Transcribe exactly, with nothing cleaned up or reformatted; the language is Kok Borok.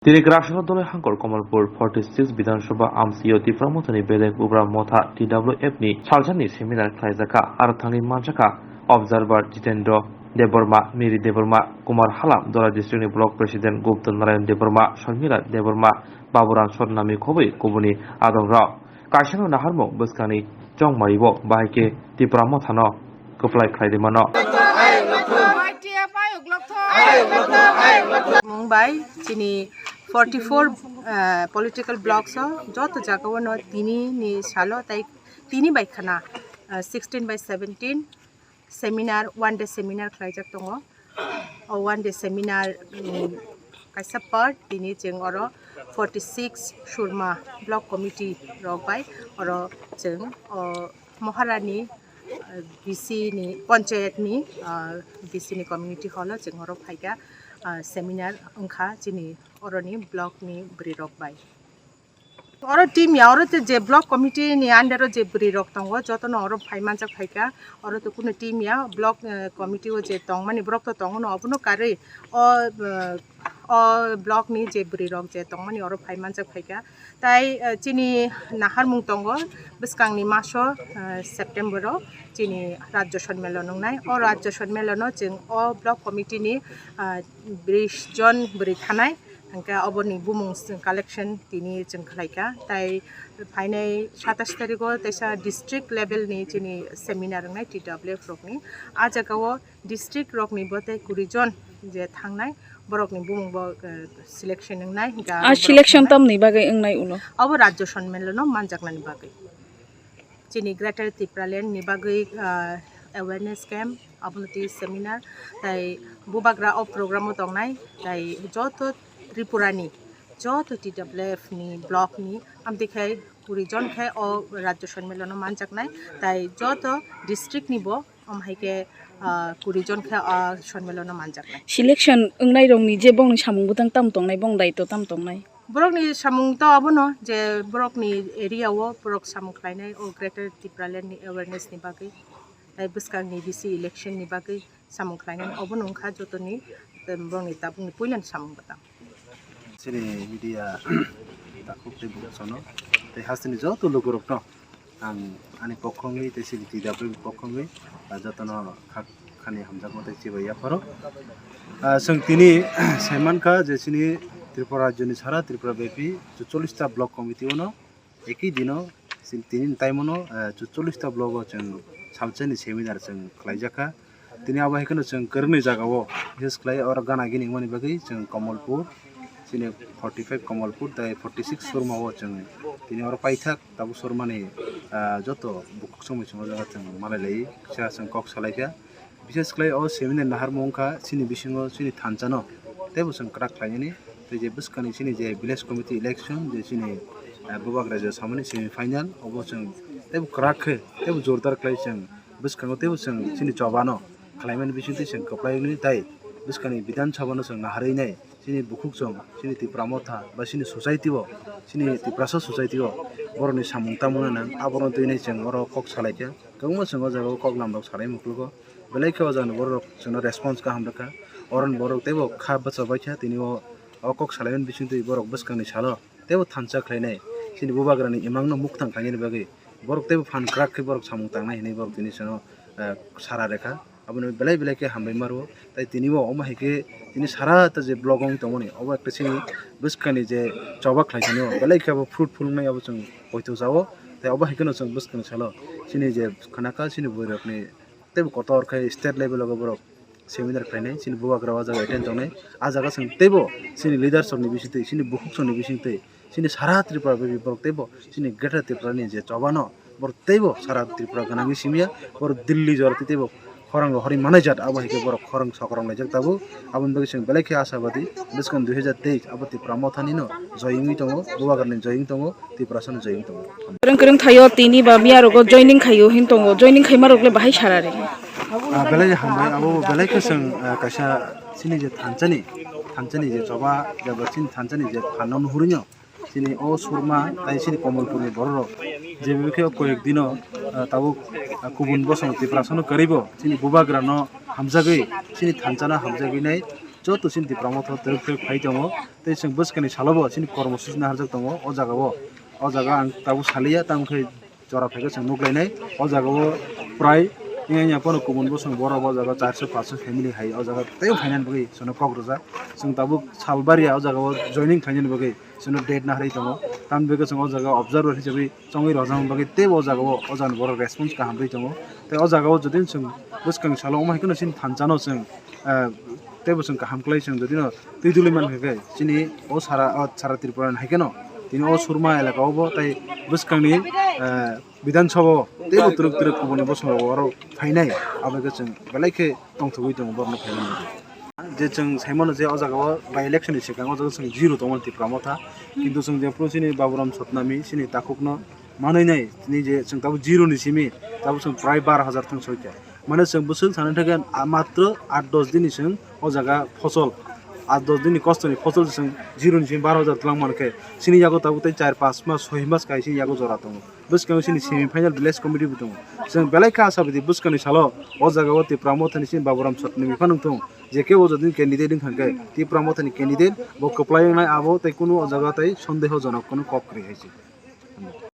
Tini Kwraksano Doloi Hangkor Kamalpur forty six Bidhan Sabha amsio Tipra Mothani Beleng Ubra Motha T W F ni salsani seminar khlaijakha. Aro thangwi manjakha Observer Jitendra Debbarma, Miri Debbarma, Kumar Hala, Dolai District ni Block President Gupta Narayan Debbarma, Sharmila Debbarma, Baburan Sot nami khobwi kubuni adongrok. Kaisano naharmung bwskangni chongmaribo bahai khe Tipra Mothano kwplai khlai rwmano. Mung bai chini forty four, ah, political blocks o joto jagao no tini ni salo tai tini bai khana, ah, sixteen by seventeen seminar, one day seminar khlaijak tongo. O one day seminar, um, kaisa part tini chwng oro forty six Surma Block Committee rok bai oro chwng o Maharani, uh, B C ni, Panchayat ni, uh, B C ni community hall o chwng oro phaikha, uh, seminar wngkha chini oroni block ni bwrwi rok bai. Oro team ya, oro te je block committee ni under o je bwrwi rok tongo, joto no oro phai manjak phaikha, oro to kuno team ya, block, eh, committee o je tongmani borok to tongo no, obono karwi o, eh, o block ni je bwrwi rok je tongmani oro phai manjak phaikha. Tai, eh, chini naharmung tongo, bwskangni maso, eh, September o chini Rajya Sonmelo nungnai. O Rajya Sonmelo no chwng o block committee ni, ah, bris jon bwrwi thanai. Hingke oboni bumung chwng collection tini chwng khlaikha. Tai phainai satais tarikh o teisa district level ni chini seminar wngnai T W F rokni. A jaga o district rokni bo tei kuri jon je thangnai borokni bumung bo, eh, selection wngnai. Hingke a abo borok selection thangnai. Tamni bagwi wngnai ulo? Abo Rajya Sonmelo no manjaknani bagwi. Chini Greater Tipraland ni bagwi, ah, awareness camp, abono twi seminar, tai bubagra o program o tongnai, tai joto Tripura ni, joto T W F ni block ni, amtwi khai kuri jon khai o Rajya Sonmelo no manjaknai, tai joto district ni bo, om hai khe, ah, kuri jon khai o Sonmelo no manjaknai. Selection wngnai rok ni je bongni samung bwtang tam tongnai, bong daitw tam tongnai? Borokni samung to abono je borokni area o borok samung khlainai o Greater Tipraland ni awareness ni bagwi, tai bwskangni B C election ni bagwi samung khlainai obono wngkha jotoni, em, borokni tabukni puilani samung bwtang. Chini media takhuk tei bukhuksano tei hasteni joto lukurokno ang ani pokhongwi tei chini T W F ni pokhongwi, ah, jotono khak khani hamjakma tei chibai yapharo. Ah, chwng tini saimankha je chini Tripura rajyoni sara Tripura bepi chuchollish ta block committee ono eki dino chini tini taimono, ah, chuchollish ta block o chwng salsani seminar chwng khlaijakha. Tini abo hai kheno chwng kwrwngni jagao, bises khlai oro gana gini wngmani bagwi chwng Kamalpur, chini forty five Kamalpur tei forty six Surma o chwng tini oro paithak tabuk Surmani, ah, joto bukhuk chwngmwi chwng o jaga chwng malai lai kisa chwng kok salai kha. Bises khlai o seminar naharmung wngkha chini bisingo chini thansa no teibo chwng kwrak khlainani tei je bwskangni chini je village committee election je chini, ah, bubagra je samani semi final obo chwng teibo kwrak khe teibo jordar khlai chwng bwskango teibo chwng chini choba no khlaimani bisingtwi chwng kwplai wngwi tai bwskangni Bidhan Sabha no chwng naharwi nai chini bukhuk chwng chini Tipra Motha ba chini society o chini Tiprasa society o borokni samung tangmani nang aborokno twi nai chwng oro kok salai kha kwbangma chwng o jaga o kok lam rok salai muklugo belai khe o jaga ni borok rok chwngno response kaham rwkha oro ni borok teibo kha bacha bai kha tini o kok salaimani bisingtwi borok bwskangni salo teibo thansa khlainai chini bubagrani imangno mukthang khlainani bagwi borok teibo phan kwrak khe borok samung tangnai hinwi borok tini chwngno, eh, sara rekha. Abono belai belai khe hambai maro. Tai tini bo omo hai khe tini sara ta je block wng tongmani obo ekta chini bwskangni je choba khlai thani o belai khe abo fruitful wngnai abo chwng poito jao. Tai obo hai kheno chwng bwskangni salo chini je khanaka chini bwrwi rokni teibo kotor khe state level o borok seminar khlainai, chini bubagra o jaga attend tongnai. A jaga chwng teibo chini leaders rokni bisingtwi, chini bukhuk rokni bisingtwi, chini sara Tripura bai borok teibo chini Greater Tripura ni je choba no borok teibo sara Tripura gwnangwi simiya, borok Delhi jora tei teibo khorang rohorwi manai jat, abo hai khe borok khorang sokorong laijak tabuk. Aboni bagwi chwng belai khe ashabadi bwskang dui hajar teis abo Tipra Mothani no joy wngwi tongo, bubagrani joy wngwi tongo. Tiprasa no join tongo. Kwrwng kwrwng thaio tini ba miya rogo joining khaio hin tongo, joining khaima rok le bahai sara re. Ah, belai hambai abo belai khe chwng, ah, kaisa chini je thanchani, thanchani je choba jaba chini thanchani je phanno nuhurino chini o Surma tai chini Komolpur ni borok rok je bebekhe o koyek dino, ah, tabuk, ah, kubun bosong Tiprasa no kwrwibo chini bubagra no hamjagwi chini thanchano hamjagwi nai Joto chini Tipra Motha twrwk twrwk phai tongo, tei chwng bwskangni salobo chini kormosuchi naharjak tongo o jagao. O jaga ang tabuk saliya, tamo khe jora phaikhe chwng nuk lainai. O jagao prai wngya phano kubun bosong borok o jaga charso paanso family hai o jaga teibo phainani bagwi chwngno kok rwjak. Chwng tabuk sal bariya o jagao joining khlainani bagwi chwngno date naharwi tongo. Tamni bagwi chwng o jaga observer hisabi chongwi rwjakna bagwi teibo o jagao o jagani borok response kaham rwi tongo. Tei o jagao jodi chwng bwskang salo wngma hai kheno chini thansa no chwng, eh, teibo chwng kaham khlai chwng jodi no twi duli man khe chini o sara, o sara Tripura ni hai kheno tini o Surma elaka o bo tei bwskangni, eh, Bidhan Sabha o teibo twrwk twrwk kubuni bosong rok oro phainai, abo khe chwng belai khe tongthogwi tongo borokno phainani bagwi. Je chwng saimano je o jaga o by election ni swkang o jaga chwng zero tongmani Tipra Motha, kintu chwng je phuru chini Baburam Satnami chini takhukno manwi nai, tini je chwng tabuk zero ni simi tabuk chwng prai bar hajar thang soikha. Mane chwng bwswk sana thangkhe, ah, matro aat dos din ni chwng o jaga phosol, aat dos din ni kosto ni phosol chwng zero ni simi bar hajar twlang mankhe, chini yago tabuk tei char paanch mas, soi mas kaisa yago jora tongo. Bwskango chini semi final village committee bo tongo. Chwng belai kha asa bidi bwskangni salo o jaga o Tipra Motha ni chini Baburam Satnami phano wngthung. Je kebo jodi candidate wngkha khe Tipra Motha ni candidate bo kwplai wngnai, abo tei kunu o jaga tei sondeho jonok kunu kok kwrwi hai se.